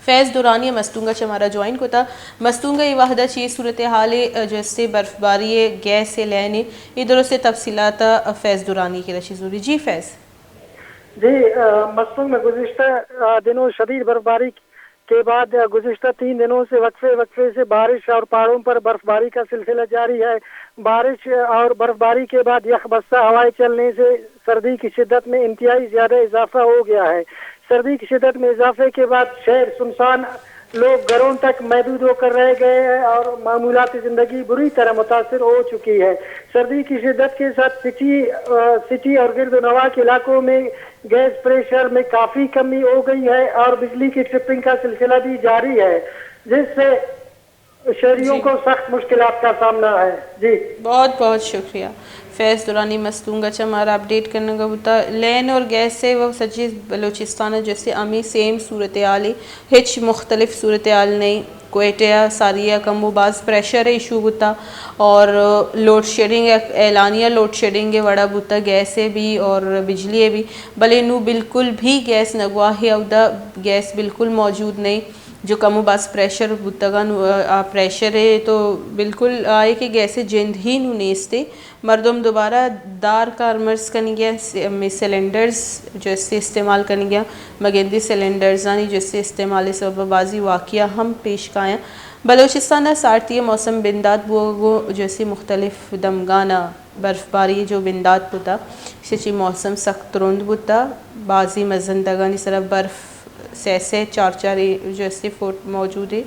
فیض درانی ءَ مستونگ ءَ چہ مارا جوائن کتا۔ مستونگ ءَ اے وھد ءَ چی صورتحال ءَ، جستے برفباری ءِ، گیس ءِ لین ءِ، اے درست تفصیلات ءَ فیض درانی ءِ کرا چی زوری؟ جی فیض۔ جی، آ، مستونگ میں گزشتہ، آ، دنوں شدید برفباری کے بعد، آ، گزشتہ تین دنوں سے وقفے وقفے سے بارش اور پہاڑوں پر برفباری کا سلسلہ جاری ہے۔ بارش اور برفباری کے بعد یخ بستہ ہوائیں چلنے سے سردی کی شدت میں انتہائی زیادہ اضافہ ہو گیا ہے۔ سردی کی شدت میں اضافے کے بعد شہر سنسان، لوگ گھروں تک محدود ہو کر رہ گئے ہیں اور معمولات زندگی بری طرح متاثر ہو چکی ہے۔ سردی کی شدت کے ساتھ سٹی، آ، سٹی اور گرد و نواح کے علاقوں میں گیس پریشر میں کافی کمی ہو گئی ہے اور بجلی کی ٹرپنگ کا سلسلہ بھی جاری ہے، جس سے شہریوں جی۔ کو سخت مشکلات کا سامنا ہے۔ جی۔ بہت بہت شکریہ۔ فیض درانی مستونگ ءَ چہ مارا اپڈیٹ کنگ ءَ بوتا۔ لین اور گیس ءِ و سجی بلوچستان ءَ جستے ہمے سیم صورتحال ءَ، ہچ مختلف صورتحال نہیں۔ کوئٹہ ءَ ساری ءَ کم و باز پریشر ایشو بوتا اور لوڈ شیڈنگ، اعلانیہ لوڈ شیڈنگ ءِ وڑا بوتا، گیس ءِ بھی اور بجلی ءِ بھی، بلے نوں بالکل بھی گیس نہ گواہے، اودا گیس بالکل موجود نہیں۔ جو کم و باز پریشر بوتگا، نوں آ پریشر ءَ تو بالکل آئے کہ گیس ءِ جند ہی نوں نیستے۔ مردم دوبارہ دار کارمرز کنگی ءَ، س-، ہمے سلنڈرز جستے استعمال کنگی ءَ، مگندی سلنڈرزانی جستے استعمال ءِ سبب ءَ بازی واقعہ ہم پیش کایاں۔ بلوچستان ءَ سارتی ءَ موسم بندات بوگ ءَ جستے مختلف دمگاں ءَ برفباری جو بندات بوتا، ایشی چی موسم سخت ترند بوتا، بازی مزن دگانی سرا برف سہ سہ چار چار جستے فٹ موجود ہے۔